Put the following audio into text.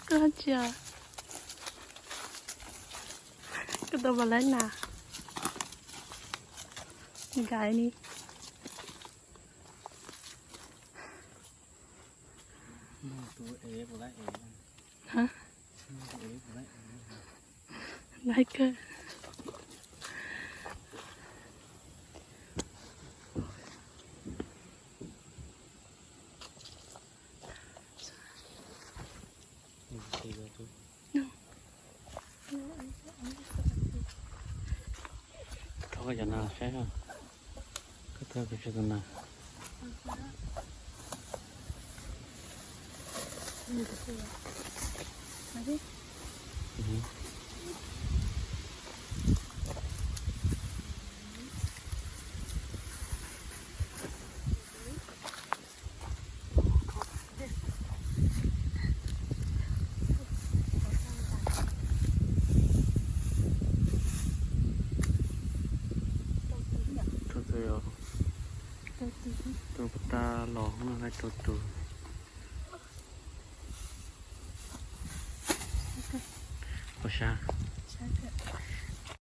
Koj tsis, koj tau pas laib nas nkais ni. Laib kawg. Thov koj cov nas saib, koj thov koj cov nas. Tus, tus puas tas los no, rau tus, ua sab.